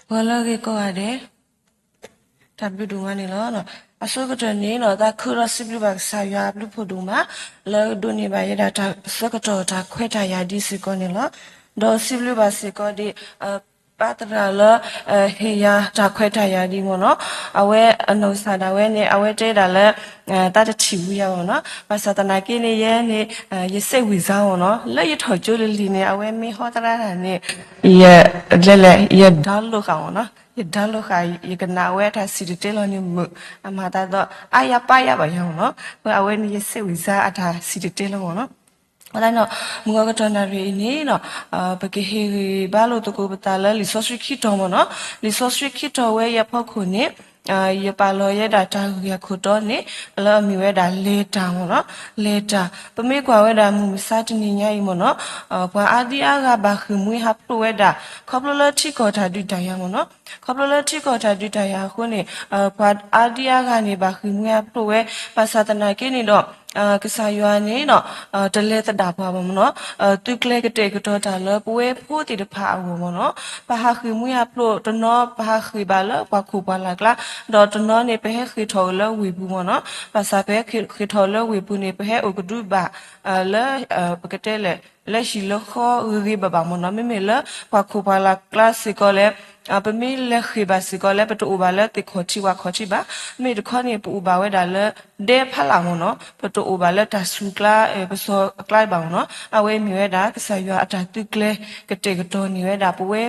ဂီၤလၢအဂ့ၤကိးဂၤဒဲး, တၢ်ဘျုးဒိၣ်မးန့ၣ်လီၤ. အဆိကတၢၢ်န့ၣ်ဒီး သးခုဒီးစံးဘျုးဘၣ်ကစၢ်ယွၤအဘျုးဖှိၣ်ဒိၣ်မး လၢဒိးန့ၢ်ဘၣ်ယဲဒၣ်တၢ်ဆၢကတီၢ်တၢ်ခွဲးတၢ်ယာ်ဒ်စ့ၢ်ကီးန့ၣ်လီၤ. ဒီးစံးဘျုးဘၣ်စ့ၢ်ကီးဒံး ပၢ်သရၣ်လၢ ဟ့ၣ်ယၤတၢ်ခွဲးတၢ်ယာ်ဒ်မ့ၢ်နီၤ, အဝဲအနီၢ်ကစၢ်ဒၣ်ဝဲန့ၣ် အဝဲတဲဒၣ်လၢ သးတထံၣ်ဝံၤယၤမ့ၢ်နီၤ, ဘၣ်ဆၣ်သနာ်က့န့ၣ် ယဲန့ၣ် ယစဲးဝံၤစါမ့ၢ်နီၤ, လၢယထီၣ်ကၠိလံၤလံၤန့ၣ် အဝဲမ့ၢ်ဟီသရၣ်တၢ်န့ၣ် ယလဲၤလဲၤ ယ download ဃာ်မ့ၢ်နီၤ, ယ download ဃာ် ယကနၣ်ဝဲအတၢ်စံၣ်တဲၤတဲလီၤန့ၣ်မုာ်, အမၤသးဒီး အါယၤပၢ်ယၤဘၣ်ယၤမ့ၢ်နီၤ, အဝဲန့ၣ်ယစဲးဝံၤစါအတၢ်စံၣ်တဲၤတဲလီၤမ့ၢ်နီၤ. အဃိသတးဒီး မုၢ်ဂီၤကတီၢ်နၣ်ရံၣ်အံၤန့ၣ်နီၤ, ပကဟ့ၣ်ဂံၢ်ဘါလိာ်သကိးပသးလၢလံာ်စီဆှံခံတီၤမ့ၢ်နီၤ, လံာ်စီဆှံခံတီၤဝဲအံၤအဖီခိၣ်န့ၣ် ယပာ်လီၤယဲဒၣ်တၢ်ဂ့ၢ်အခိၣ်တီန့ၣ် လၢအမ့ၢ်ဝဲဒၣ်လဲၤတၢ်မ့ၢ်နီၤ, လဲၤတၢ်. ပမ့ၢ်ကွၢ်ဝဲဒၣ်မုၢ်မဆါတနံၤညါအံၤမ့ၢ်နီၤ, ပှၤအါဒံအါဂၤဘၣ်ဃ့ၢ်မှံဟးဖျိးဝဲဒၣ် ခီဖျိလၢထံကီၢ်တၢ်ဒုးတၢ်ယၤမ့ၢ်နီၤ, ခီဖျိလၢထံကီၢ်တၢ်ဒုးတၢ်ယၤအဃိန့ၣ် ပှၤအါဒံအါဂၤန့ၣ် ဘၣ်ဃ့ၢ်မှံဟးဖျိးဝဲ, ဘၣ်ဆၣ်သနာ်က့န့ၣ်ဒီး ကစၢ်ယွၤန့ၣ်နီၤ တလဲၤသဒၣ်ပှၤဘၣ်မ့ၢ်နီၤ, သုကျဲၤကတဲာ်ကတီၤတၢ်လၢပဝဲဖိသ့ၣ်တဖၣ်အဂီၢ်မ့ၢ်နီၤ, ပဟးဃ့ၢ်မှံဟးဖျိးတနီၤ ပဟးဃ့ၢ်ဘၣ်လၢပှၤခိၣ်ပှၤလၢ်ကျါ, ဒီးတနီၤန့ၣ် ပဟဲဃ့ၢ်ထီၣ်အီၤလၢဝ့ၢ်ပူၤမ့ၢ်နီၤ, ဘၣ်ဆၣ်ပဟဲဃ့ၢ်ထီၣ်အီၤလၢဝ့ၢ်ပူၤန့ၣ် ပဟဲအိၣ်ကဒုဘၣ် လၢ ပကတဲလဲၣ် လၢဟံၣ်လၢဃီဂ့ၤဂ့ၤဘၣ်ဘၣ်မ့ၢ်နီၤ, မ့မ့ၢ်လၢပှၤခိၣ်ပှၤလၢ်ကျါစ့ၢ်ကီးလၢ ပမ့ၢ်လဲၤဃ့ၢ်ဘၣ်စ့ၢ်ကီးလၢ ပတအိၣ်ဘၣ်လၢသ့ၣ်ခီၣ်ထံးဝၣ်ခီၣ်ထံးဘၣ်, မ့ၢ်တခီန့ၣ် ပအိၣ်ဘၣ်ဝဲဒၣ်လၢဒဲဖးလၢ်မ့ၢ်နီၤ, ပတအိၣ်ဘၣ်လၢတၢ်ဆူးကျါ ပစီၤအကျါဘၣ်မ့ၢ်နီၤ, အဝဲမ့ၢ်ဝဲဒၣ် ကစၢ်ယွၤအတၢ်သုကျဲၤကတဲာ်ကတီၤန့ၢ်ဝဲဒၣ်ပဝဲ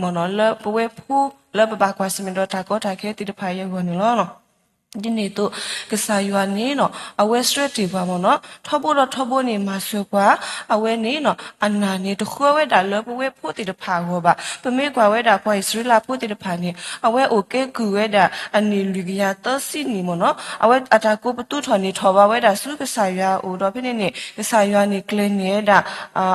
မ့ၢ်နီၤ လၢပဝဲဖိလၢပဘၣ်ကွၢ်ဆၢၣ်မဲာ်ဒီးတၢ်ကီတၢ်ခဲသ့ၣ်တဖၣ်အံၤအဂီၢ်န့ၣ်လီၤ. ဒ်န့ၣ်အသိး ကစၢ်ယွၤန့ၣ်နီၤ အဝဲဆှၢတ့ၢ်ပှၤမ့ၢ်နီၤ, ထီဘိဒီးထီဘိန့ၣ် မၤစၢၤပှၤ, အဝဲန့ၣ်နီၤ အနၢ်န့ၣ် တဃၢဝဲဒၣ်လၢပဝဲဖိသ့ၣ်တဖၣ်အဂီၢ်ဘၣ်. ပမ့ၢ်ကွၢ်ဝဲဒၣ်ပှၤအံၣ်စရ့လးဖိသ့ၣ်တဖၣ်န့ၣ် အဝဲအိၣ်ကဲကုၢ်ဝဲဒၣ်အနံၣ်လွံၢ်ကယၤသၢဆံနံၣ်မ့ၢ်နီၤ, အဝဲအတၢ်ကိးပသူထီၣ်န့ၣ် ထီၣ်ဘၣ်ဝဲဒၣ်ဆူကစၢ်ယွၤအအိၣ်ဒီး ဖဲန့ၣ်န့ၣ် ကစၢ်ယွၤန့ၣ်ကျဲၤန့ၢ်ဝဲဒၣ်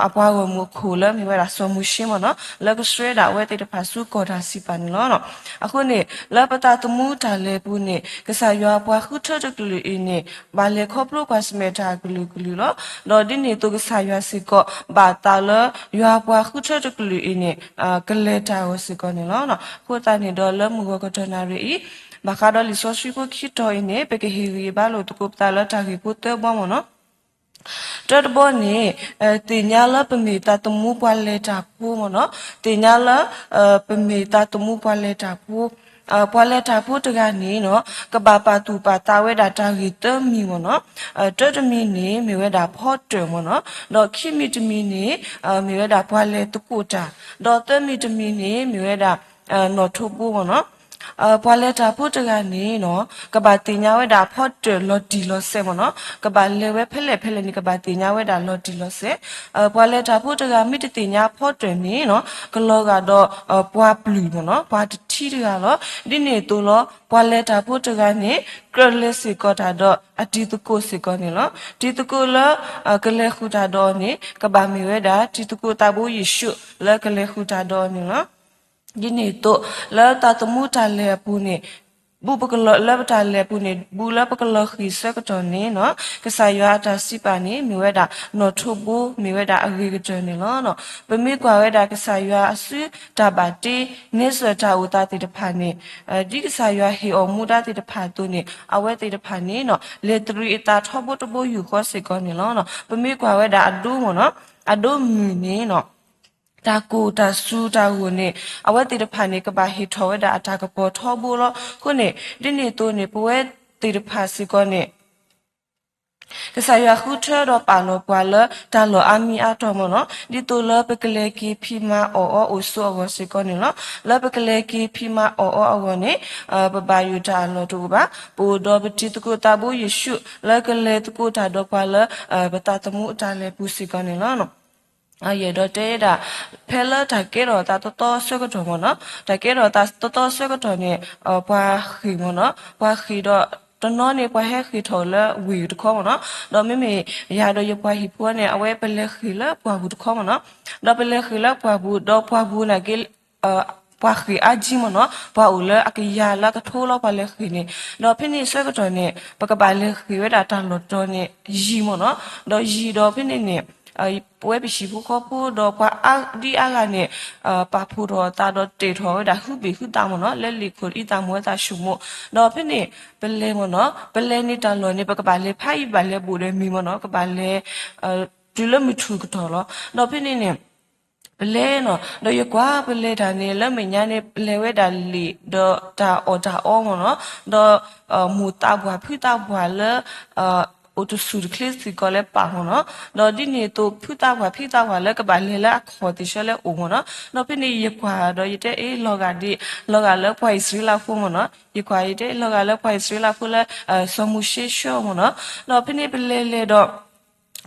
အပှၤဂီၢ်မုၢ်အခိၣ်လၢမ့ၢ်ဝဲဒၣ်စီၤမိၤၡ့မ့ၢ်နီၤ, လၢကဆှၢဒၣ်အဝဲသ့ၣ်တဖၣ်ဆူကီၢ်တၢ်စံးပာ်န့ၣ်လီၤ. အဃိန့ၣ် လၢပသးသမူတၢ်လဲၤပူၤန့ၣ် ကစၢ်ယွၤပှၤဃုထၢတကလုာ်အံၤန့ၣ် ဘၣ်လဲၤခီဖျိပှၤစမဲာ်တၢ်အကလုာ်ကလုာ်လီၤ. ဒီးဒ်န့ၣ်အသိးကစၢ်ယွၤစ့ၢ်ကီး ဘၣ်သးလၢယွၤပှၤဃုထၢတကလုာ်အံၤန့ၣ် ကလဲၤတၢ်အဂီၢ်စ့ၢ်ကီးန့ၣ်လီၤ. အဃိသတးန့ၣ်ဒီးလၢမုၢ်ဂီၤကတီၢ်နၣ်ရံၣ်အံၤ ဘၣ်ဃးဒီးလံာ်စီဆှံဖိခံတီၤအံၤန့ၣ် ပကဟ့ၣ်ဂံၢ်ဘါလိာ်သကိးပသးလၢတၢ်ဂ့ၢ်ဖိသၢဘီမ့ၢ်နီၤ. တၢတဘီန့ၣ် သ့ၣ်ညါလၢပမ့ၢ်သးသမူပှၤလဲၤတၢ်ဖိမ့ၢ်နီၤ, သ့ၣ်ညါလၢ ပမ့ၢ်သးသမူပှၤလဲၤတၢ်ဖိ, ပှၤလဲၤတၢ်ဖိတဂၤန့ၣ်နီၤ ကဘၣ်ပာ်သူၣ်ပာ်သးဝဲဒၣ်တၢ်ဂ့ၢ်သၢမံၤမ့ၢ်နီၤ, တၢတမံၤန့ၣ် မ့ၢ်ဝဲဒၣ်ဖီတၢၣ်မ့ၢ်နီၤ, ဒီးခံမံၤတမံၤန့ၣ် မ့ၢ်ဝဲဒၣ်ပှၤလဲၤသကိးတၢ်, ဒီးသၢမံၤတမံၤန့ၣ် မ့ၢ်ဝဲဒၣ် နီၣ်ထိးဘိမ့ၢ်နီၤ. ပှၤလဲၤတၢ်ဖိတဂၤန့ၣ်နီၤ ကဘၣ်သ့ၣ်ညါဝဲဒၣ်ဖီတၢၣ်လီၤတံၢ်လီၤဆဲးမ့ၢ်နီၤ, ကဘၣ်လဲၤဝဲဖဲလဲၣ်ဖဲလဲၣ်န့ၣ် ကဘၣ်သ့ၣ်ညါဝဲဒၣ်လီၤတံၢ်လီၤဆဲး. ပှၤလဲၤတၢ်ဖိတဂၤမ့ၢ်တသ့ၣ်ညါဖီတၢၣ်န့ၣ်နီၤ ကလီၤဂာ်ဒီး ပှၤပျုၢ်မ့ၢ်နီၤ ပှၤတထံတဂၤလီၤ. ဒ်န့ၣ်အသိးလီၤ ပှၤလဲၤတၢ်ဖိတဂၤန့ၣ် ကြၢးလဲၤစ့ၢ်ကီးတၢ်ဒီးအတံၤသကိးစ့ၢ်ကီးန့ၣ်လီၤ. တံၤသကိးလၢ ကလဲၤဃုာ်တၢ်ဒီးအီၤန့ၣ် ကဘၣ်မ့ၢ်ဝဲဒၣ် တံၤသကိးသးဘိယ့ၣ်ၡူးလၢကလဲၤဃုာ်တၢ်ဒီးအီၤန့ၣ်လီၤ. ဒ်န့ၣ်အသိး လၢသးသမူတၢ်လဲၤအပူၤန့ၣ် ဘူးပကလီၤ လၢပတၢ်လဲၤအပူၤန့ၣ် ဘူးလၢပကလီၤဃံၤဆၢကတီၢ်န့ၣ်နီၤ ကစၢ်ယွၤအတၢ်စံးပာ်န့ၣ် မ့ၢ်ဝဲဒၣ်နီၣ်ထိးဘိ မ့ၢ်ဝဲဒၣ်အဂ့ၤကတၢၢ်န့ၣ်လီၤ. ပမ့ၢ်ကွၢ်ဝဲဒၣ်ကစၢ်ယွၤအစုတၢ်ဘၣ်တ့ နဲစၢၣ်တၢ်အိၣ်သးသ့ၣ်တဖၣ်န့ၣ် ဒ်ကစၢ်ယွၤဟ့ၣ်အီၤမူဒါသ့ၣ်တဖၣ်အသိးန့ၣ် အဝဲသ့ၣ်တဖၣ်န့ၣ်နီၤ လဲၤတရံးအသးထီဘိတဘိယူၢ်ဃီစ့ၢ်ကီးန့ၣ်လီၤ. ပမ့ၢ်ကွၢ်ဝဲဒၣ်အဒိမ့ၢ်နီၤ အဒိမုၢ်န့ၣ်နီၤ တၢ်ကိၢ်တၢ်စူၤတၢ်ဂိၢ်န့ၣ် အဝဲသ့ၣ်တဖၣ်န့ၣ် ကဘၣ်ဟ့ၣ်ထီၣ်ဝဲဒၣ်အတၢ်ကပီၤထီဘိလီၤ. အဃိန့ၣ် ဒ်န့ၣ်အသိးန့ၣ် ပဝဲသ့ၣ်တဖၣ်စ့ၢ်ကီးန့ၣ် ကစၢ်ယွၤဃုထၢဒီးပာ်လီၤပှၤလၢတၢ်လီၢ်အါမံၤအါတီၤမ့ၢ်နီၤ ဒ်သိးလၢပကလဲၤက့ၤဖံးမၤအီၣ်အီၤအိၣ်ဆိးအဂီၢ်စ့ၢ်ကီးန့ၣ်လီၤ. လၢပကလဲၤက့ၤဖံးမၤအီၣ်အီၤအဂီၢ်န့ၣ် ပဘၣ်ယိၣ်တၢ်အလီၢ်တအိၣ်ဘၣ်. ပအိၣ်ဒီးပတံၤသကိးသးဘိယ့ၣ်ၡူး လၢကလဲၤသကိးတၢ်ဒီးပှၤလၢ ပသးသမူအတၢ်လဲၤပူၤစ့ၢ်ကီးန့ၣ်လီၤ. ယအဲၣ်ဒိးတဲဒၣ် ဖဲလၢတၢ်ကဲထီၣ်သးတီတီဆၢကတီၢ်မ့ၢ်နီၤ တၢ်ကဲထီၣ်သးတီတီဆၢကတီၢ်န့ၣ် ပှၤဃ့ၢ်မ့ၢ်နီၤ ပှၤဃ့ၢ်ဒီး တနီၤန့ၣ် ပှၤဟဲဃ့ၢ်ထီၣ်လၢဝ့ၢ်တခီမ့ၢ်နီၤ ဒီးမ့မ့ၢ်ယၤဒီးယပှၤဟံၣ်ဖိန့ၣ် အဝဲပလဲၤဃ့ၢ်လၢပှၢ်ပူၤတခီမ့ၢ်နီၤ ဒီးပလဲၤဃ့ၢ်လၢပှၢ်ပူၤ ဒီးပှၢ်ပူၤန့ၣ်က့ ပှၤဃ့ၢ်အါကံမ့ၢ်နီၤ ပှၤအိၣ်လၢအကယၤလၢကထိလီၤပှၤလဲၤဃ့ၢ်န့ၣ် ဒီးဖဲန့ၣ်ဆၢကတီၢ်န့ၣ် ပကဘၣ်လဲၤဃ့ၢ်ဝဲဒၣ်တၢ်လီၢ်တီၤန့ၣ် ယံာ်မ့ၢ်နီၤ ဒီးယံာ်ဒီးဖဲန့ၣ်န့ၣ် ပဝဲပဟံၣ်ဖိဃီဖိဒီးပှၤအါဒံအါဂၤန့ၣ် ပာ်ဖှိၣ်ထီၣ်အသးဒီးတဲာ်ထီၣ်ဝဲဒၣ်ဟုဘ့ၣ်ဟုသးမ့ၢ်နီၤ လၢလံာ်ခိၣ်အံသးမူဝဲသးဆိကမိၣ် ဒီးဖဲန့ၣ် ပလဲၤမ့ၢ်နီၤ ပလဲၤန့ၣ်တၢ်လီၢ်န့ၣ် ပကဘၣ်လဲၤဖးအံၤဘၣ်လဲၤဘူးဒီးမ့ၢ်မ့ၢ်နီၤ ကဘၣ်လဲၤ တုၤလၢမုၢ်ထူၣ်ကတီၢ်လီၤ. ဒီးဖဲန့ၣ်န့ၣ် ပလဲၤနီၤ ဒီးယကွၢ်ပလဲၤတၢ်န့ၣ် လၢမဲာ်ညါန့ၣ် ပလဲၤဝဲဒၣ်လံာ်ဒီးတၢ်အီၣ်တၢ်အီမ့ၢ်နီၤ ဒီး မိၢ်သးပှၢ်ဖုသးပှၢ်လၢ အိၣ်တဆူၣ်တချ့စ့ၢ်ကီးလၢပာ်မ့ၢ်နီၤ ဒီးဒ်န့ၣ်အသိးဖုသးပှၢ်ဖံသးပှၢ်လၢကဘၣ်လဲၤလၢအခီၣ်သ့ၣ်ဆၢလၢအိၣ်မ့ၢ်နီၤ ဒီးဖဲန့ၣ်ယကွၢ်ဒီးယတဲအ့ၣ်လီၤဂာ်ဒ် လီၤဂာ်လၢပှၤအံၣ်စရ့လးဖိမ့ၢ်နီၤ ယကွၢ်ယတဲအ့ၣ်လီၤဂာ်လၢပှၤအံၣ်စရ့လးဖိလၢ စီၤမိၤၡ့ဆှၢမ့ၢ်နီၤ ဒီးဖဲန့ၣ်ပလဲၤလဲၤဒီး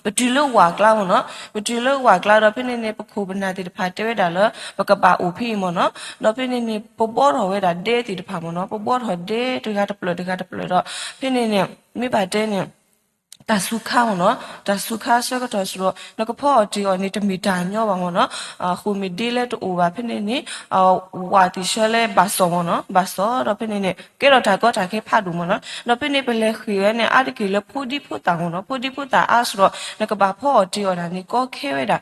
ပတုၤလၢဝၢ်ကျါမ့ၢ်နီၤ ပတုၤလၢဝၢ်ကျါဒီးဖဲန့ၣ်န့ၣ် ပခိၣ်ပနၢ်သ့ၣ်တဖၣ်တဲဝဲဒၣ်လၢ ပကဘၣ်အိၣ်ဖဲအံၤမ့ၢ်နီၤ ဒီးဖဲန့ၣ်န့ၣ် ပဘှီထီၣ်ဝဲဒၣ်ဒဲသ့ၣ်တဖၣ်မ့ၢ်နီၤ ပဘှီထီၣ်ဒဲတဂၤတဖျၢၣ်တဂၤတဖျၢၣ်ဒီး ဖဲန့ၣ်န့ၣ် မ့ၢ်ဘၣ်တဲန့ၣ် တၢ်စူၤခါမ့ၢ်နီၤ တၢ်စူၤခါအဆၢကတီၢ်စ့ၢ်ဒီး နကဖီအီၣ်တ့ၢ်အီၤန့ၣ် တမ့ၢ်တၢ်ညီဘၣ်မ့ၢ်နီၤ အဃိမ့ၢ်ဒ့လၢတအိၣ်ဘၣ်ဖဲန့ၣ်န့ၣ် ဝၣ်သ့ၣ်ဆၢလၢဘၣ်စီၣ်မ့ၢ်နီၤ ဘၣ်စီၣ်ဒီးဖဲန့ၣ်န့ၣ် ကဲထီၣ်တၢ်ကီတၢ်ခဲဖးဒိၣ်မ့ၢ်နီၤ ဒီးဖဲန့ၣ်ပလဲၤဃ့ၢ်ဝဲန့ၣ် အါတက့ၢ်လၢဖိဒံဖိသၣ်မ့ၢ်နီၤ ဖိဒံဖိသၣ်အါစ့ၢ်ဒီး နကဘၣ်ဖီအီၣ်တ့ၢ်အီၣ်တၢ်န့ၣ် ကီခဲဝဲဒၣ်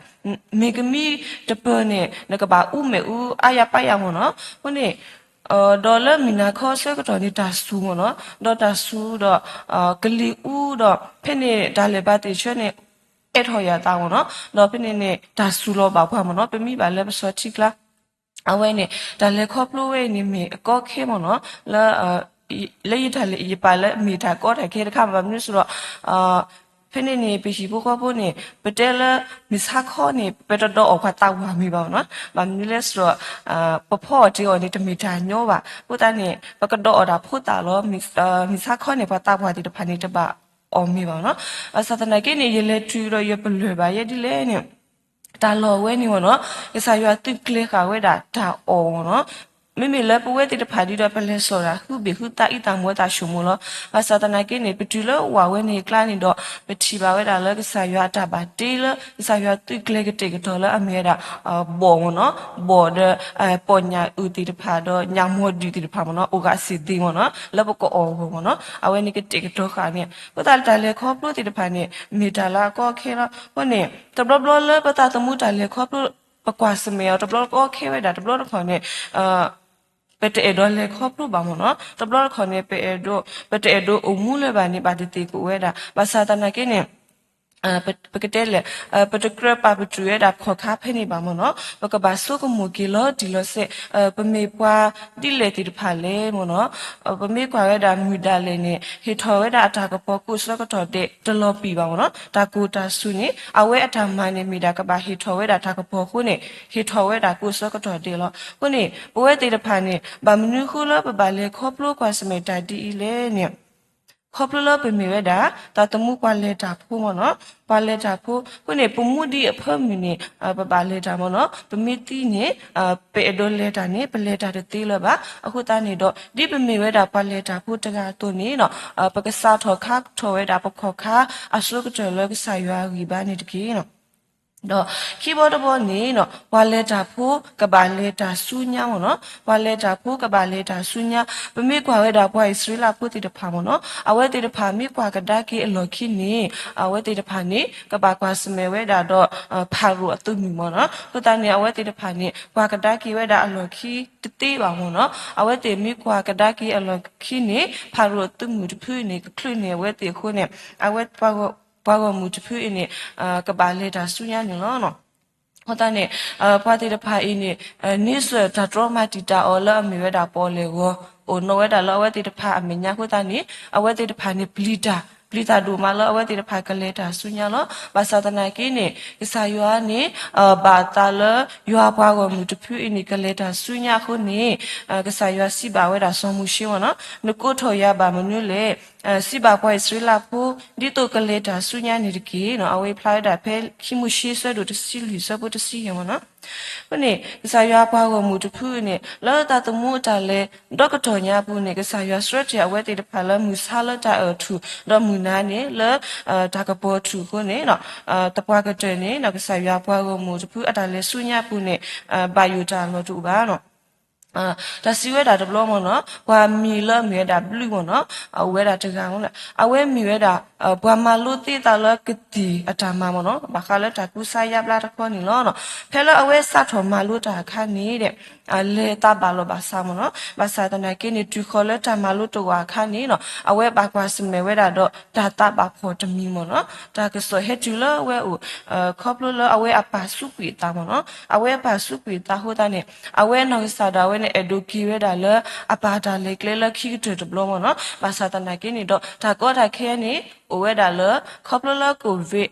မ့ၢ်ကမံတပၢၢ်န့ၣ် နကဘၣ်အူမဲာ်အူအါယါပာ်ယါမ့ၢ်နီၤ အဃိန့ၣ် ဒီးလၢမုၢ်နၤခီအဆၢကတီၢ်န့ၣ် တၢ်စူၤမ့ၢ်နီၤ ဒီးတၢ်စူၤဒီး ကလံၤအူဒီး ဖဲန့ၣ်တၢ်လဲၤဘၣ်သ့ၣ်ဆၢန့ၣ် အဲၣ်ထီၣ်ယၤသးမ့ၢ်နီၤ ဒီးဖဲန့ၣ်န့ၣ် တၢ်စူၤလီၤဘၣ်ပှၤမ့ၢ်နီၤ ပမံဘၣ်လၢပစီၤထံကျါ အဝဲန့ၣ် တၢ်လဲၤခီဖျိဝဲအံၤန့ၣ်မ့ၢ်အကီခဲမ့ၢ်နီၤ လၢ လၢယတၢ်လဲၤယပာ်လၢမ့ၢ်တၢ်ကီတၢ်ခဲတခါဘၣ် ဘၣ်မနုၤစ့ၢ်ဒီး ဖဲန့ၣ်န့ၣ် ပဟံၣ်ဖိဃီဖိန့ၣ် ပတဲလၢ မုၢ်ဆါခီန့ၣ် ပတဒီးအီၣ်ပှၤသးဝၤမ့ၢ်ဘၣ်မ့ၢ်နီၤ ဘၣ်မနုၤလဲၣ်စ့ၢ်ဒီး ပဖီအီၣ်တ့ၢ်အီၤန့ၣ် တမ့ၢ်တၢ်ညီဘၣ် အဃိသတးန့ၣ် ပကဒီးအီၣ်တၢ်ဖိသၣ်လီၤ မုၢ်ဆါခီန့ၣ် ပှၤသးပှၢ်သ့ၣ်တဖၣ်န့ၣ် တဘၣ်အီၣ်မ့ၢ်ဘၣ်မ့ၢ်နီၤ ဘၣ်ဆၣ်သနာ်က့န့ၣ် ယလဲၤတုၤဒီးယပလၢၢ်ဘၣ်ယဲဒ်လဲၣ်န့ၣ် တၢ်လီၢ်ဝဲန့ၣ်မ့ၢ်နီၤ ကစၢ်ယွၤသုးကျဲၤဃာ်ဝဲဒၣ်တၢ်အီၣ်မ့ၢ်နီၤ မ့မ့ၢ်လၢပဝဲသ့ၣ်တဖၣ်ဒ်ဒီးပလဲၤစိာ်တၢ် ဟုဘ့ၣ်ဟုသးအံသးမူသးဆိကမိၣ်လီၤ. ဘၣ်ဆၣ်သနာ်က့န့ၣ် ပတုၤလၢဝၢ်ဝဲန့ၣ်အကျါန့ၣ်ဒီး ပထံၣ်ဘၣ်ဝဲဒၣ်လၢကစၢ်ယွၤအတၢ်ဘၣ်တ့လၢ ကစၢ်ယွၤသုးကျဲၤကတဲာ်ကတီၤလၢအမ့ၢ်ဝဲဒၣ် ဘီၣ်မ့ၢ်နီၤ ဘီၣ်ဒီး ပီၣ်ညၣ်အုၣ်သ့ၣ်တဖၣ်ဒီး ညၣ်မီၢ်ဒုၣ်သ့ၣ်တဖၣ်မ့ၢ်နီၤ အိၣ်ဂၤစ့ၢ်သ့မ့ၢ်နီၤ လၢပကအီၣ်အဂီၢ်မ့ၢ်နီၤ အဝဲန့ၣ်ကတဲာ်ကတီၤဃာ်န့ၣ် အဃိသတးလၢတၢ်လဲၤခီဖျိသ့ၣ်တဖၣ်န့ၣ် မ့ၢ်တၢ်လၢအကီအခဲလီၤ. အဃိန့ၣ် တဘျီဘျီလၢပသးသမူတၢ်လဲၤခီဖျိ ပကွၢ်ဆၢၣ်မဲာ်အီၤ တဘျီကီခဲဝဲဒၣ် တဘျီတခီၣ်န့ၣ် ပတအဲၣ်ဒိးလဲၤခီဖျိဘၣ်မ့ၢ်နီၤ တဘျီတခီၣ်န့ၣ် ပအဲၣ်ဒိး ပတအဲၣ်ဒိးအိၣ်မူလၢၤဘၣ်န့ၣ် ဘၣ်တသ့ၣ်ကအိၣ်ဝဲဒၣ် ဘၣ်ဆၣ်သနာ်က့န့ၣ် ပကတဲလဲၣ် ပတကြၢးပာ်ပတုာ်ဝဲဒၣ်ဖီၣ်ခါဖဲန့ၣ်ဘၣ်မ့ၢ်နီၤ ပကဘၣ်ဆိကမိၣ်က့ၤလီၤတံၢ်လီၤဆဲး ပမ့ၢ်ပှၤဒ်လဲၣ်သ့ၣ်တဖၣ်လဲၣ်မ့ၢ်နီၤ ပမ့ၢ်ကွၢ်ဝဲဒၣ်မုၢ်ဒၣ်လဲာ်န့ၣ် ဟ့ၣ်ထီၣ်ဝဲဒၣ်အတၢ်ကပီၤကိးဆၢကတီၢ်ဒဲး တလီၤပံာ်ဘၣ်မ့ၢ်နီၤ တၢ်ကိၢ်တၢ်စူၤန့ၣ် အဝဲအတၢ်မၤန့ၣ် မ့ၢ်ဒၣ်ကဘၣ်ဟ့ၣ်ထီၣ်ဝဲဒၣ်တၢ်ကပီၤအဃိန့ၣ် ဟ့ၣ်ထီၣ်ဝဲဒၣ်ကိးဆၢကတီၢ်ဒဲးလီၤ. အဃိန့ၣ် ပဝဲသ့ၣ်တဖၣ်န့ၣ် ဘၣ်မနုၤဃိလၢပဘၣ်လဲၤခီဖျိကွၢ်ဆၢၣ်မဲာ်တၢ်ဒ်အံၤလဲၣ်န့ၣ် ခီဖျိလၢပမ့ၢ်ဝဲဒၣ် သးသမူပှၤလဲၤတၢ်ဖိမ့ၢ်နီၤ, ပှၤလဲၤတၢ်ဖိ အဃိန့ၣ် ပမူဒံးအဖၢမုၢ်န့ၣ် ပဘၣ်လဲၤတၢ်မ့ၢ်နီၤ, ပမ့ၢ်သံန့ၣ် ပအဲၣ်ဒိးလဲၤတၢ်န့ၣ် ပလဲၤတၢ်တသ့လၢၤဘၣ်. အဃိသတးန့ၣ်ဒီး ဒ်ပမ့ၢ်ဝဲဒၣ်ပှၤလဲၤတၢ်ဖိတဂၤအသိးန့ၣ် ပကစးထီၣ်ခါထီၣ်ဝဲဒၣ်ပခီၣ်ခါအစိကတၢၢ်လၢကစၢ်ယွၤအဂံၢ်ဘါန့ၣ်တက့ၢ်. ဒီးခံဘီတဘီန့ၣ် ပှၤလဲၤတၢ်ဖိကဘၣ်လဲၤတၢ်ဆူညါမ့ၢ်နီၤ, ပှၤလဲၤတၢ်ဖိကဘၣ်လဲၤတၢ်ဆူညါ, ပမ့ၢ်ကွၢ်ဝဲဒၣ်ပှၤအံၣ်စရ့လးဖိသ့ၣ်တဖၣ်မ့ၢ်နီၤ, အဝဲသ့ၣ်တဖၣ်မ့ၢ်ကွၢ်ကဒါက့ၤအလီၢ်ခံန့ၣ် အဝဲသ့ၣ်တဖၣ်န့ၣ် ကဘၣ်ကွၢ်ဆၢၣ်မဲာ်ဝဲဒၣ်ဒီး ဖၤရိၤအသုးမုၢ်မ့ၢ်နီၤ. အဃိသတးန့ၣ် အဝဲသ့ၣ်တဖၣ်န့ၣ် ကွၢ်ကဒါက့ၤဝဲဒၣ်အလီၢ်ခံတသ့ဘၣ်မ့ၢ်နီၤ, အဝဲသ့ၣ်မ့ၢ်ကွၢ်ကဒါက့ၤအလီၢ်ခံန့ၣ် ဖၤရိၤအသုးမုၢ်တဖုန့ၣ် ကချုးန့ၢ်အဝဲသ့ၣ်အဃိန့ၣ် အဝဲပှၤဂီၢ်မုၢ်တဖုအံၤန့ၣ် ကဘၣ်လဲၤတၢ်ဆူညါန့ၣ်လီၤ. အဃိသတးန့ၣ် ပှၤသ့ၣ်တဖၣ်အံၤန့ၣ် န့ဆၢၣ်တၢ်တြီမၤတံာ်တာ်အီၤလၢအမ့ၢ်ဝဲဒၣ်ပီၣ်လဲၣ်ဂီၤ အိၣ်နီၣ်ဝဲဒၣ်လၢအဝဲသ့ၣ်တဖၣ်အမဲာ်ညါအဃိသတးန့ၣ် အဝဲသ့ၣ်တဖၣ်န့ၣ် ပျံၤတၢ် ပျံၤတၢ်ဒိၣ်မးလၢအဝဲသ့ၣ်တဖၣ်ကလဲၤတၢ်ဆူညါလီၤ. ဘၣ်ဆၣ်သနာ်က့န့ၣ် ကစၢ်ယွၤန့ၣ် ဘၣ်အသးလၢ ယွၤပှၤဂီၢ်မုၢ်တဖုအံၤန့ၣ် ကလဲၤတၢ်ဆူညါအဃိန့ၣ် ကစၢ်ယွၤစံးဘၣ်ဝဲဒၣ်စီၤမိၤၡ့မ့ၢ်နီၤ, နကိးထီၣ်ယၤဘၣ်မနုၤလဲၣ်. စံးဘၣ်ပှၤအံၣ်စရ့လးဖိ ဒ်သိးကလဲၤတၢ်ဆူညါန့ၣ်တက့ၢ်. အဝဲဖျါဝဲဒၣ်ဖဲခံမိၤၡ့ဆၢဒိၣ်တဆံလွံၢ်ဆၢဖိတဆံယဲၢ်မ့ၢ်နီၤ. အဃိန့ၣ် ကစၢ်ယွၤပှၤဂီၢ်မုၢ်တဖုန့ၣ် လၢသးသမူအတၢ်လဲၤဒီကတီၢ်ညါအပူၤန့ၣ် ကစၢ်ယွၤဆှၢတ့ၢ်အဝဲသ့ၣ်တဖၣ်လၢမုၢ်ဆါလၢတၢ်အၢၣ်ထူၣ် ဒီးမုၢ်နၤန့ၣ် လၢတၢ်ကပီၤထူၣ်အဃိန့ၣ် သပှၢ်ကတၢၢ်န့ၣ် ကစၢ်ယွၤပှၤဂီၢ်မုၢ်တဖုအတၢ်လဲၤဆူညါအပူၤန့ၣ် ဘၣ်ယိၣ်တၢ်လီၤတအိၣ်ဘၣ်. အဃိသတးန့ၣ် တၢ်စံးဝဲဒၣ်တဘျီမ့ၢ်နီၤ, ပှၤမံၤလၢအမ့ၢ်ဝဲဒၣ်ဘျုးမ့ၢ်နီၤ, အအိၣ်ဝဲဒၣ်တဂၤမ့ၢ်နီၤ, အဝဲမ့ၢ်ဝဲဒၣ် ပှၤမၤလိသ့သးလၢကသံၣ်အတၢ်မၤမ့ၢ်နီၤ, ဘၣ်ဃးလၢတၢ်ကူစါယါဘျါတခီန့ၣ်လီၤ. ဖဲလၢအဝဲစးထီၣ်မၤလိတၢ်အခါန့ၣ်ဒီး လဲၤသးဘၣ်လီၤဘၣ်စးမ့ၢ်နီၤ, ဘၣ်ဆၣ်သနာ်က့န့ၣ် တုၤဃီၤလၢတၢ်မၤလိတဝာ်အခါန့ၣ်နီၤ, အဝဲဘၣ်ကွၢ်ဆၢၣ်မဲာ်ဝဲဒၣ်ဒီးတၢ်သးဘၣ်ဖှီၣ်တမံၤမ့ၢ်နီၤ, တၢ်ကစီၣ်ဟဲတုၤလၢအဝဲအိၣ် ခီဖျိလၢအဝဲအပၢ်စူးကွံာ်အသးမ့ၢ်နီၤ, အဝဲအပၢ်စူးကွံာ်အသးအဃိသတးန့ၣ် အဝဲနီၢ်ကစၢ်ဒၣ်ဝဲန့ၣ် အဲၣ်ဒိးက့ၤဝဲဒၣ်လၢအပၢ်တၢ်လဲၤကျဲလၢခံကတၢၢ်တဘျီမ့ၢ်နီၤ, ဘၣ်ဆၣ်သနာ်က့န့ၣ်ဒီး တၢ်ကီတၢ်ခဲန့ၣ် အိၣ်ဝဲဒၣ်လၢ ခီဖျိလၢ COVID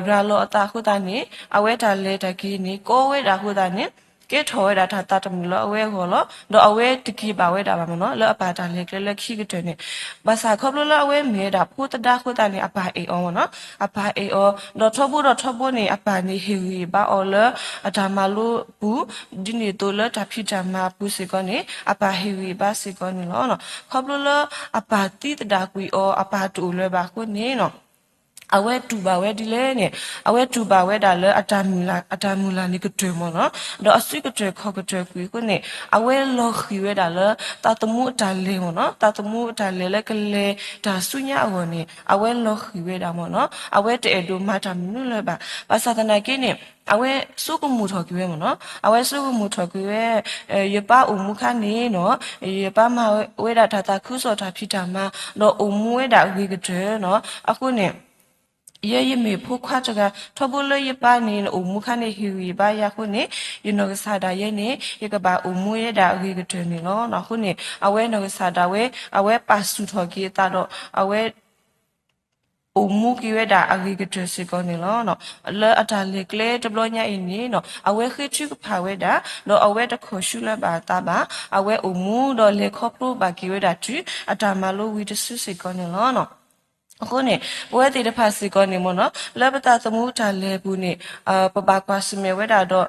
ရၤလီၤအသးအဃိသတးန့ၣ် အဝဲတၢ်လဲၤတၢ်က့ၤန့ၣ် ကီဝဲဒၣ်အဃိသတးန့ၣ် ကဲထီၣ်ဝဲဒၣ်တၢ်သးတမုာ်လၢအဝဲအဂီၢ်လီၤ. ဒီးအဝဲတက့ၤဘၣ်ဝဲဒၣ်ဘၣ်မ့ၢ်နီၤ လၢအပၢ်တၢ်လဲၤကျဲလၢခံကတၢၢ်န့ၣ်, ဘၣ်ဆၣ်ခီဖျိလၢအဝဲမ့ၢ်ဝဲဒၣ်ဖိသဒါအဃိသတးန့ၣ် အပၢ်အဲၣ်အီၤမ့ၢ်နီၤ, အပၢ်အဲၣ်အီၤ ဒီးထီဘိဒီးထီဘိန့ၣ် အပၢ်န့ၣ်ဟ့ၣ်ဂံၢ်ဘါအီၤလၢအတၢ်မၤလိပူၤ ဒ်န့ၣ်အသိးလၢတၢ်ဖံးတၢ်မၤအပူၤစ့ၢ်ကီးန့ၣ် အပၢ်ဟ့ၣ်ဂံၢ်ဘါစ့ၢ်ကီးန့ၣ်လီၤ. ခီဖျိလၢအပၢ်သံသဒၣ်ကွံာ်အီၤ အပၢ်တအိၣ်လၢၤဘၣ်အဃိန့ၣ် အဝဲတူၢ်ဘၣ်ဝဲဒ်လဲၣ်န့ၣ် အဝဲတူၢ်ဘၣ်ဝဲဒၣ်လၢအတၢ်မုၢ်လၢ် အတၢ်မုၢ်လၢ်န့ၣ်ကတၢၢ်မ့ၢ်နီၤ, ဒီးအစုကတၢၢ်ခီၣ်ကတၢၢ်ကွံာ်အဃိန့ၣ် အဝဲလီၤဃံၤဝဲဒၣ်လၢ သးသမူအတၢ်လဲၤမ့ၢ်နီၤ, သးသမူအတၢ်လဲၤလၢကလဲၤတၢ်ဆူညါအဂီၢ်န့ၣ် အဝဲလီၤဃံၤဝဲဒၣ်မ့ၢ်နီၤ, အဝဲတအဲၣ်ဒိးမၤတၢ်မနုၤလၢၤဘၣ်. ဘၣ်ဆၣ်သနာ်က့န့ၣ် အဝဲဆိကမိၣ်ထီၣ်က့ၤဝဲမ့ၢ်နီၤ, အဝဲဆိကမိၣ်ထီၣ်က့ၤဝဲ ယပၢ်အိၣ်မူခါန့ၣ်နီၤ, ယပၢ်မၤဝဲဒၣ်တၢ်သးခုကစီၣ်တၢ်ဖံးတၢ်မၤ ဒီးအိၣ်မူဝဲဒၣ်အဂ့ၤကတၢၢ်နီၤ, အဃိန့ၣ် ယဲယမ့ၢ်ဖိခွါတဂၤ ထီဘိလၢယပၢ်န့ၣ် အိၣ်မူခါန့ၣ် ဟ့ၣ်ဂံၢ်ဘါယၤအဃိန့ၣ် ယနီၢ်ကစၢ်ဒၣ်ယဲန့ၣ် ယကဘၣ်အိၣ်မူဝဲဒၣ်အဂ့ၤကတၢၢ်န့ၣ်လီၤ. အဃိန့ၣ် အဝဲနီၢ်ကစၢ်ဒၣ်ဝဲ အဝဲပာ်ဆူၣ်ထီၣ်က့ၤအသးဒီး အဝဲ အိၣ်မူက့ၤဝဲဒၣ်အဂ့ၤကတၢၢ်စ့ၢ်ကီးန့ၣ်လီၤ. လၢအတၢ်လဲၤကျဲတဘျီညါအံၤန့ၣ်နီၤ အဝဲဃ့ထုကဖၣ်ဝဲဒၣ် ဒီးအဝဲတခိးဆူလၢၤဘၣ်အသးဘၣ်, အဝဲအိၣ်မူဒီးလဲၤခီဖျိဘၣ်က့ၤဝဲဒၣ်တုၤ အတၢ်မၤလိဝံၤတစုစ့ၢ်ကီးန့ၣ်လီၤ. အဃိန့ၣ် ပဝဲသ့ၣ်တဖၣ်စ့ၢ်ကီးန့ၣ်မ့ၢ်နီၤ လၢပသးသမူတၢ်လဲၤပူၤန့ၣ် ပဘၣ်ကွၢ်ဆၢၣ်မဲာ်ဝဲဒၣ်ဒီး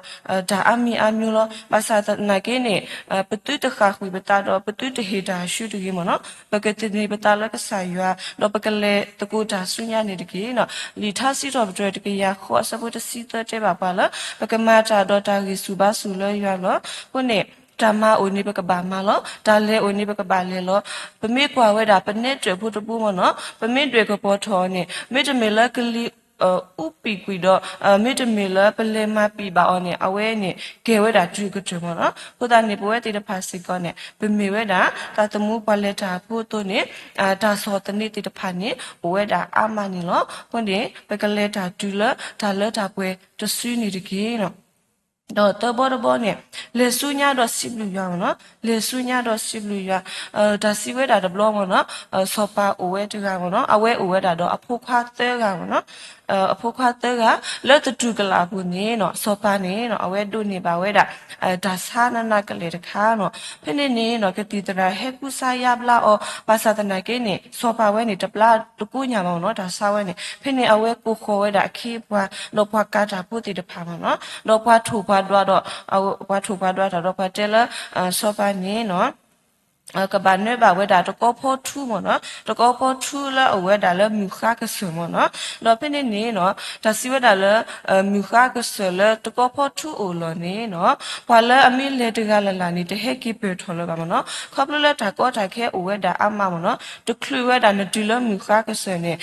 တၢ်အါမံၤအါမံၤလီၤ. ဘၣ်ဆၣ်သနာ်က့န့ၣ် ပသုတဃၣ်ဃုာ်ပသးဒီး ပသုတဟ့ၣ်တၢ်ဆူတဂ့ၤမ့ၢ်နီၤ, ပကသန့ၤပသးလၢကစၢ်ယွၤ ဒီးပကလဲၤသကိးတၢ်ဆူညါန့ၣ်တက့ၢ်. လံာ်ထါစံးထီၣ်ပတြၢၤတကယၤဃိးအဆၢဖိတဆံသၢတဲဘၣ်ပှၤလၢ ပကမၤတၢ်ဒီးတၢ်ဂံၢ်ဆူၣ်ဘါဆူၣ်လၢယွၤလီၤ. အဃိန့ၣ် တၢ်မၤအိၣ်န့ၣ်ပကဘၣ်မၤလီၤ, တၢ်လဲၤအိၣ်န့ၣ်ပကဘၣ်လဲၤလီၤ. ပမ့ၢ်ကွၢ်ဝဲဒၣ်ပနဲတၢၣ်ဖိတဘိမ့ၢ်နီၤ ပမ့ၢ်ဒွဲၣ်ကပီၤထီၣ်အီၤန့ၣ် မ့တမ့ၢ်လၢကလံၤ အူပံာ်ကွံာ်ဒီး မ့တမ့ၢ်လၢပလဲၤမၤပံာ်ဘၣ်အီၤန့ၣ် အဝဲန့ၣ်ကဲဝဲဒၣ်တုၤအကတၢၢ်မ့ၢ်နီၤ. အဃိသတးန့ၣ် ပဝဲသ့ၣ်တဖၣ်စ့ၢ်ကီးန့ၣ် ပမ့ၢ်ဝဲဒၣ် သးသမူပှၤလဲၤတၢ်ဖိအသိးန့ၣ် တၢ်ဆီၣ်သနံးသ့ၣ်တဖၣ်န့ၣ် အိၣ်ဝဲဒၣ်အါမးန့ၣ်လီၤ. အဃိန့ၣ် ပကလဲၤတၢ်တုၤလၢတၢ်လၢတၢ်ပှဲၤတစုန့ၣ်တက့ၢ်. ဒီးသၢဘီတဘီန့ၣ် လဲၤဆူညါဒီးစံးဘျုးယွၤမ့ၢ်နီၤ, လဲၤဆူညါဒီးစံးဘျုးယွၤ, တၢ်စံးဝဲဒၣ်တဘျီမ့ၢ်နီၤ, စီၤပၤအိၣ်ဝဲတဂၤမ့ၢ်နီၤ, အဝဲအိၣ်ဝဲဒၣ်ဒီးအဖိခွါသၢဂၤမ့ၢ်နီၤ, အဖိခွါသၢဂၤ လၢသတူၢ်ကလာ်အပူၤန့ၣ်နီၤ, စီၤပၤန့ၣ်နီၤ အဝဲဒိးန့ၢ်ဘၣ်ဝဲဒၣ် တၢ်ဆါနးနးကလဲာ်တခါနီၤ, ဖဲန့ၣ်န့ၣ်နီၤ ကသံၣ်သရၣ်ဟဲကူစါယါဘျါအီၤ, ဘၣ်ဆၣ်သနာ်က့န့ၣ် စီၤပၤဝဲန့ၣ် တဘျါတကိးညါဘၣ်မ့ၢ်နီၤ, တၢ်ဆါဝဲန့ၣ်, ဖဲန့ၣ်အဝဲကိးဃီၤဝဲဒၣ်အခ့အပှၤ ဒီးပှၤကၤတၢ်ဖိသ့ၣ်တဖၣ်မ့ၢ်နီၤ, ဒီးပှၤထိၣ်ပှၤဒွးဒီး ပှၤထိၣ်ပှၤဒွးတၢ်ဒီးပှၤတဲလၢ စီၤပၤန့ၣ်နီၤ ကဘၣ်နၢဘၣ်ဝဲဒၣ်တကီဖီထူမ့ၢ်နီၤ, တကီဖီထူလၢအအိၣ်ဝဲဒၣ်လၢမုၢ်ဃါကစၢၢ်မ့ၢ်နီၤ, ဒီးဖဲန့ၣ်န့ၣ်နီၤ တၢ်စံးဝဲဒၣ်လၢ မုၢ်ဃါကစၢၢ်လၢတကီဖီထူအိၣ်လီၢ်န့ၣ်နီၤ, ပှၤလၢအမ့ၢ်လဲၤတဂၤလၢ်လၢ်န့ၣ် တဟဲက့ၤပၢၢ်ထီၣ်လၢၤဘၣ်မ့ၢ်နီၤ, ခီဖျိလၢတၢ်ကီတၢ်ခဲအိၣ်ဝဲဒၣ်အါမးမ့ၢ်နီၤ, တချုးဝဲဒၣ်နတုၤလၢမုၢ်ဃါကစၢၢ်န့ၣ်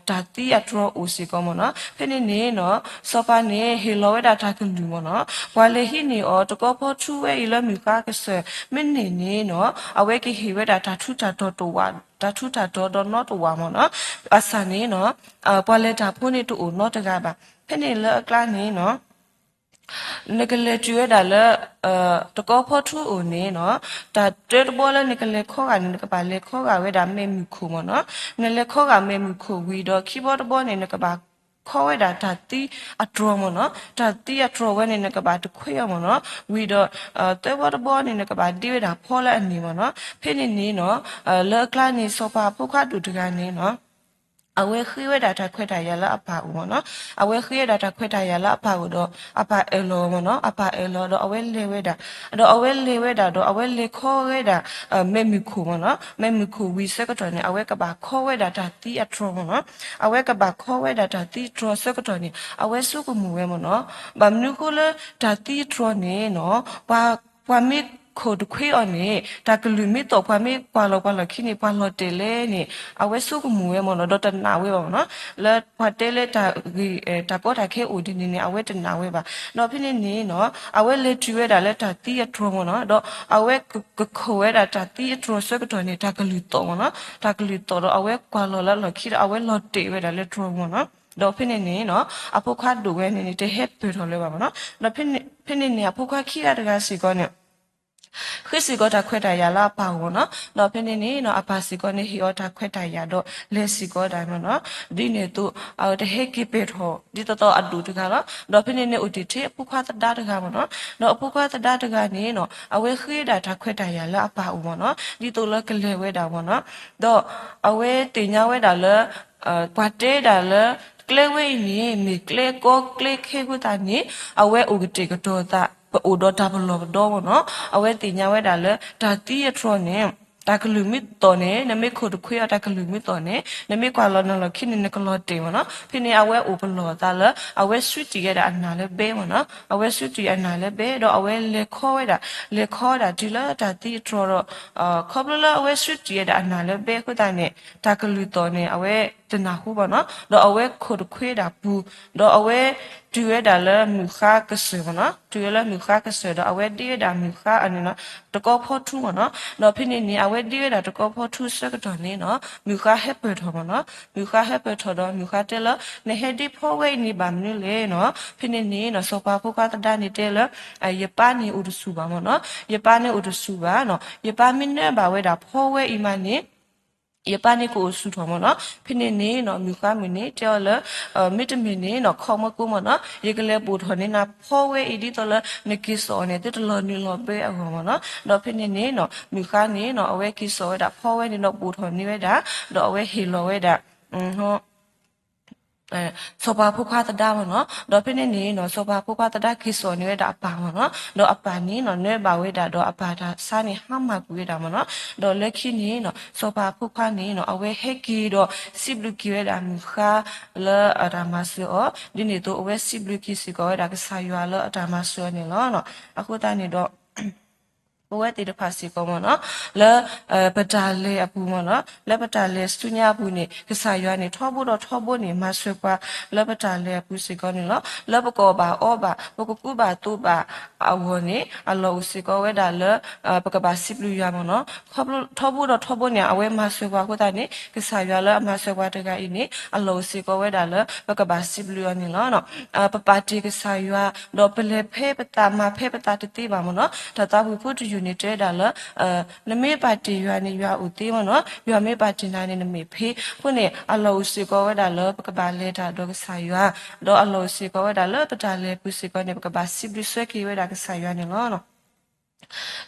တၢ်သံအတြီအိၣ်စ့ၢ်ကီးမ့ၢ်နီၤ, ဖဲန့ၣ်န့ၣ်နီၤ စီၤပၤန့ၣ် ဟ့ၣ်လီၤဝဲဒၣ်တၢ်ကလုၢ်မ့ၢ်နီၤ, ပှၤလဲၤဟံးန့ၢ်အီၤ တကီဖီထူဝဲအံၤလၢမုၢ်ဃါကစၢၢ် မ့ၢ်န့ၢ်န့ၣ်နီၤ အဝဲကဟ့ၣ်ဝဲဒၣ်တၢ်ထူးတၢ်တီၤတဝး, တၢ်ထူးတၢ်တီၤဒီးနီတဝးမ့ၢ်နီၤ, ဘၣ်ဆၣ်န့ၣ်နီၤ ပှၤလဲၤတၢ်ဖိန့ၣ်တအိၣ်နီတဂၤဘၣ်. ဖဲန့ၣ်လၢအကျါန့ၣ်နီၤ နကလဲၤတုၤဝဲဒၣ်လၢ တကီဖီထူအိၣ်န့ၣ်နီၤ, တၢ်တၢတဘီလၢနကလဲၤခီဂာ်န့ၣ် နကဘၣ်လဲၤခီဂာ်ဝဲဒၣ်မဲးမုၢ်ခိၣ်မ့ၢ်နီၤ, နလဲၤခီဂာ်မဲးမုၢ်ခိၣ်ဝံၤဒီး ခံဘီတဘီန့ၣ် နကဘၣ်ခီဝဲဒၣ်တၢ်သံအတြီမ့ၢ်နီၤ, တၢ်သံအတြီဝဲန့ၣ် နကဘၣ်တခွဲးအီၤမ့ၢ်နီၤ, ဝံၤဒီး သၢဘီတဘီန့ၣ် နကဘၣ်ဒ့ဝဲဒၣ်ဖီလၢအန့ၣ်မ့ၢ်နီၤ, ဖဲန့ၣ်န့ၣ်နီၤ လၢအကျါန့ၣ် စီၤပၤအဖိခွါဒိၣ်တဂၤန့ၣ်နီၤ အဝဲဃ့ဝဲဒၣ်တၢ်ခွဲးတၢ်ယာ်လၢအပၢ်အိၣ်မ့ၢ်နီၤ, အဝဲဃ့ဝဲဒၣ်တၢ်ခွဲးတၢ်ယာ်လၢအပၢ်အိၣ်ဒီး အပၢ်အၢၣ်လီၤမ့ၢ်နီၤ, အပၢ်အၢၣ်လီၤဒီးအဝဲလဲၤဝဲဒၣ်, ဒီးအဝဲလဲၤဝဲဒၣ်ဒီး အဝဲလဲၤခီဝဲဒၣ် မဲးမုၢ်ခိၣ်မ့ၢ်နီၤ, မဲးမုၢ်ခိၣ်ဝံၤဆၢကတီၢ်န့ၣ် အဝဲကဘၣ်ခီဝဲဒၣ်တၢ်သံအတြီမ့ၢ်နီၤ, အဝဲကဘၣ်ခီဝဲဒၣ်တၢ်သံအတြီဆၢကတီၢ်န့ၣ် အဝဲဆိကမိၣ်ဝဲမ့ၢ်နီၤ, ဘၣ်မနုၤဃိလၢတၢ်သံအတြီန့ၣ်နီၤ ပှၤ ပှၤမ့ၢ် ခိၣ်တခွ့အီၤန့ၣ် တၢ်ကလုၢ်မ့ၢ်သီၣ် ပှၤမ့ၢ်ကွၢ်လီၤပှၤလီၢ်ခံန့ၣ် ပှၤလီၤတဲာ်လဲၣ်န့ၣ် အဝဲဆိကမိၣ်ဝဲမ့ၢ်နီၤ ဒီးတနာ်ဝဲဘၣ်မ့ၢ်နီၤ. လၢပှၤတဲလၢတၢ်ဂ့ၢ် တၢ်ကီတၢ်ခဲအိၣ်ဒ်န့ၣ်န့ၣ် အဝဲတနာ်ဝဲဘၣ်. ဒီးဖဲန့ၣ်န့ၣ်နီၤ အဝဲလဲၤတုၤဝဲဒၣ်လၢတၢ်သံအတြီၤမ့ၢ်နီၤ ဒီးအဝဲကခိၣ်ဝဲဒၣ်တၢ်သံအတြီၤဆၢကတီၢ်န့ၣ် တၢ်ကလုၢ်သီၣ်မ့ၢ်နီၤ တၢ်ကလုၢ်သီၣ်ဒီး အဝဲကွၢ်လီၤလၢအလီၢ်ခံဒီး အဝဲလီၤတဲာ်ဝဲဒၣ်လၢတြီၤပူၤမ့ၢ်နီၤ. ဒီးဖဲန့ၣ်န့ၣ်နီၤ အဖိခွါဒိၣ်ဝဲန့ၣ်န့ၣ် တဟဲပၢၢ်ထီၣ်လၢၤဘၣ်မ့ၢ်နီၤ. ဒီးဖဲန့ၣ်န့ၣ် အဖိခွါခံဂၤတဂၤစ့ၢ်ကီးန့ၣ် ဃ့စ့ၢ်ကီးတၢ်ခွဲးတၢ်ယာ်လၢအပၢ်အအိၣ်မ့ၢ်နီၤ. ဒီးဖဲန့ၣ်န့ၣ်နီၤ အပၢ်စ့ၢ်ကီးန့ၣ် ဟ့ၣ်အီၤတၢ်ခွဲးတၢ်ယာ်ဒီးလဲၤစ့ၢ်ကီးဒၣ်မ့ၢ်နီၤ. ဒ်န့ၣ်အသိး အတဟဲက့ၤပဲာ်ထီၣ် ဒ်သိးသိးအဒိၣ်တဂၤလီၤ. ဒီးဖဲန့ၣ်န့ၣ် အိၣ်တ့ၢ်ထဲအဖိခွါသဒါတဂၤမ့ၢ်နီၤ. ဒီးအဖိခွါသဒါတဂၤန့ၣ်နီၤ အဝဲဃ့ဒၣ်တၢ်ခွဲးတၢ်ယာ်လၢအပၢ်အအိၣ်မ့ၢ်နီၤ ဒ်သိးလၢကလဲၤဝဲဒၣ်မ့ၢ်နီၤ. ဒီးအဝဲသ့ၣ်ညါဝဲဒၣ်လၢ ပှၤတဲဒၣ်လၢ ကျဲဝဲအံၤန့ၣ် မ့ၢ်ကျဲကီကျဲခဲအဃိသတးန့ၣ် အဝဲအိၣ်ကတဲာ်ကတီၤသး ပအိၣ်ဒီးတၢ်ပလီၢ်ပဒီမ့ၢ်နီၤ. အဝဲသ့ၣ်ညါဝဲဒၣ်လၢ တၢ်သံအတြီၤန့ၣ် တၢ်ကလုၢ်မ့ၢ်သီၣ်န့ၣ် နမ့ၢ်ခိၣ်တခွ့အီၤ တၢ်ကလုၢ်မ့ၢ်သီၣ်န့ၣ် နမ့ၢ်ကွၢ်လီၤနလီၢ်ခံန့ၣ် နကလီၤတဲာ်မ့ၢ်နီၤ. ဖဲန့ၣ် အဝဲအိၣ်ပလီၢ်အသးလၢ အဝဲဆူတံၢ်ဝဲဒၣ်အနၢ်လၢဘဲမ့ၢ်နီၤ. အဝဲဆူတံၢ်အနၢ်လၢဘဲ ဒီးအဝဲလဲၤခီဝဲဒၣ် လဲၤခီဝဲဒၣ်တုၤလၢတၢ်သံအတြီၤဒီး ခီဖျိလၢအဝဲဆူတံၢ်ဝဲဒၣ်အနၢ်လၢဘဲအဃိသတးန့ၣ် တၢ်ကလုၢ်သီၣ်န့ၣ် အဝဲတနၢ်ဟူဘၣ်နီၤ. ဒီးအဝဲခိၣ်တခွ့ဒၣ်ပူၤ ဒီးအဝဲတုၤဝဲဒၣ်လၢမုၢ်ဃါကစၢၢ်မ့ၢ်နီၤ. တုၤဝဲလၢမုၢ်ဃါကစၢၢ်ဒီး အဝဲဒ့ဝဲဒၣ်မုၢ်ဃါအန့ၣ်နီၤ တကီဖီထူမ့ၢ်နီၤ. ဒီးဖဲန့ၣ်န့ၣ် အဝဲဒ့ဝဲဒၣ်တကီဖီထူဆၢကတီၢ်န့ၣ်နီၤ မုၢ်ဃါဟဲပၢၢ်ထီၣ်မ့ၢ်နီၤ. မုၢ်ဃါဟဲပၢၢ်ထီၣ်ဒီး မုၢ်ဃါတဲလၢ နဟဲဒ့ဖီဝဲအံၤန့ၣ်ဘၣ်မနုၤလဲၣ်နီၤ. ဖဲန့ၣ်န့ၣ်နီၤ စီၤပၤဖိခွါသဒါန့ၣ်တဲလၢ ယပၢ်န့ၣ်အိၣ်တဆူၣ်ဘၣ်မ့ၢ်နီၤ. ယပၢ်န့ၣ်အိၣ်တဆူၣ်ဘၣ်နီၤ. ယပၢ်မ့ၢ်နၢဘၣ်ဝဲဒၣ်ဖီဝဲအံၤမးန့ၣ် ယပၢ်န့ၣ်ကအိၣ်ဆူၣ်ထီၣ်မ့ၢ်နီၤ. ဖဲန့ၣ်န့ၣ်နီၤ မုၢ်ဃါမုၣ်န့ၣ် တဲအီၤလၢ မ့တမ့ၢ်န့ၣ်နီၤ ခီမီကိမ့ၢ်နီၤ ယကလဲၤပိာ်ထီၣ်န့ၢ်နၤဖီဝဲအံၤ ဒ်သိးလၢနက့ၤစိာ်အီၤန့ၣ် သုတလီၤနုာ်လီၤဘဲအဂီၢ်မ့ၢ်နီၤ. ဒီးဖဲန့ၣ်န့ၣ်နီၤ မုၢ်ဃါန့ၣ်နီၤ အဝဲက့ၤစိာ်ဝဲဒၣ်ဖီဝဲန့ၣ်ဒီးပိာ်ထီၣ်န့ၢ်ဝဲဒၣ် ဒီးအဝဲဟ့ၣ်လီၤဝဲဒၣ် စီၤပၤဖိခွါသဒါမ့ၢ်နီၤ. ဒီးဖဲန့ၣ်န့ၣ်နီၤ စီၤပၤဖိခွါသဒါက့ၤစိာ်န့ၢ်ဝဲဒၣ်အပၢ်မ့ၢ်နီၤ. ဒီးအပၢ်န့ၣ်နီၤ နၢဘၣ်ဝဲဒၣ်ဒီးအပၢ်တၢ်ဆါန့ၣ် ဟါမၢ်ကွံာ်ဝဲဒၣ်မ့ၢ်နီၤ. ဒီးလၢခံန့ၣ်နီၤ စီၤပၤဖိခွါန့ၣ်နီၤ အဝဲဟဲက့ၤဒီးစံးဘျုးက့ၤဝဲဒၣ်မုၢ်ဃါလၢအတၢ်မၤစၢၤအီၤ ဒ်န့ၣ်အသိး အဝဲစံးဘျုးက့ၤစ့ၢ်ကီးဝဲဒၣ်ကစၢ်ယွၤလၢအတၢ်မၤစၢၤအီၤန့ၣ်လီၤ. အဃိသတးန့ၣ်ဒီး ပဝဲသ့ၣ်တဖၣ်စ့ၢ်ကီးမ့ၢ်နီၤ လၢ ပတၢ်လဲၤအပူၤမ့ၢ်နီၤ လၢပတၢ်လဲၤဆူညါအပူၤန့ၣ် ကစၢ်ယွၤန့ၣ် ထီဘိဒီးထီဘိန့ၣ် မၤစၢၤပှၤလၢပတၢ်လဲၤအပူၤစ့ၢ်ကီးန့ၣ်လီၤ. လၢပကအီၣ်ဘၣ်အီဘၣ် ပကကူဘၣ်သိးဘၣ်အဂီၢ်န့ၣ် အလီၢ်အိၣ်စ့ၢ်ကီးဝဲဒၣ်လၢ ပကဘၣ်စံးဘျုးယွၤမ့ၢ်နီၤ. ထီဘိဒီးထီဘိန့ၣ် အဝဲမၤစၢၤပှၤအဃိသတးန့ၣ် ကစၢ်ယွၤလၢအမၤစၢၤပှၤတဂၤအံၤန့ၣ် အလီၢ်အိၣ်စ့ၢ်ကီးဝဲဒၣ်လၢ ပကဘၣ်စံးဘျုးအီၤန့ၣ်လီၤ. ပပာ်တ့ၢ်ကစၢ်ယွၤ ဒီးပလဲၤဖဲပသးမၤဖဲပသးတသ့ဘၣ်မ့ၢ်နီၤ. တၢ်သးဝံၣ်ဖိတယုၢ်န့ၣ်တဲဝဲဒၣ်လၢ နမ့ၢ်ပာ်တ့ၢ်ယွၤန့ၣ် ယွၤအိၣ်သ့မ့ၢ်နီၤ. ယွၤမ့ၢ်ပာ်တ့ၢ်နၤန့ၣ် နမ့ၢ်ဖ့. အဃိန့ၣ် အလီၢ်အိၣ်စ့ၢ်ကီးဝဲဒၣ်လၢ ပကဘၣ်လဲၤတၢ်ဒီးကစၢ်ယွၤ, ဒီးအလီၢ်အိၣ်စ့ၢ်ကီးဝဲဒၣ်လၢ ပတၢ်လဲၤပူၤစ့ၢ်ကီးန့ၣ် ပကဘၣ်စံးဘျုးစၢၤက့ၤဝဲဒၣ်ကစၢ်ယွၤန့ၣ်လီၤ.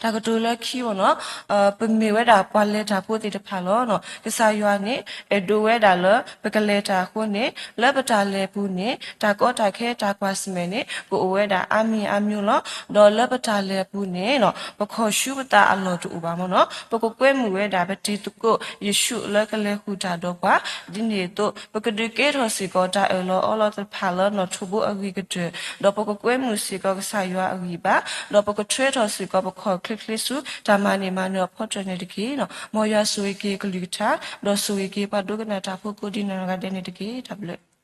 တၢ်ကတိၤလၢခံမ့ၢ်နီၤ, ပမ့ၢ်ဝဲဒၣ်ပှၤလဲၤတၢ်ဖိသ့ၣ်တဖၣ်လီၤ. ကစၢ်ယွၤန့ၣ် အဲၣ်ဒိးဝဲဒၣ်လၢ ပကလဲၤတၢ်အဃိန့ၣ် လၢပတၢ်လဲၤပူၤန့ၣ် တၢ်ကီတၢ်ခဲတၢ်ကွၢ်ဆၢၣ်မဲာ်န့ၣ် ကအိၣ်ဝဲဒၣ်အါမံၤအါမျိုးလီၤ. ဒီးလၢပတၢ်လဲၤပူၤန့ၣ် ပခီၣ်ဆူပသးအလီၢ်တအိၣ်ဘၣ်မ့ၢ်နီၤ. ပကကွဲမုာ်ဝဲဒၣ်ပတံၤသကိးယ့ၣ်ၡူးလၢကလဲၤဃုာ်တၢ်ဒီးပှၤ, ဒ်န့ၣ်အသိး ပကဒုးကဲထီၣ်စ့ၢ်ကီးတၢ်အၢၣ်လီၤအီလီၤသ့ၣ်တဖၣ်လၢနီၣ်ထိးဘိအဂံၢ်ကတၢၢ်, ဒီးပကကွဲမုာ်စ့ၢ်ကီးကစၢ်ယွၤအဂံၢ်ဘါ, ဒီးပကထၢထီၣ်စ့ၢ်ကီးပခီၣ်ချ့ချ့ဆူ တၢ်မၤန့ၢ်မၤနၢၤအဖီတၢၢ်န့ၣ်တက့ၢ်. မ်ယွၤဆိၣ်ဂ့ၤက့ၤကလုၢ်ကထါ, ဒီးဆိၣ်ဂ့ၤက့ၤပှၤဒိကနၣ်တၢ်ဖိကိးဒံးနီၢ်ဂၤဒဲးန့ၣ်တက့ၢ်. တၢ်ဘျုး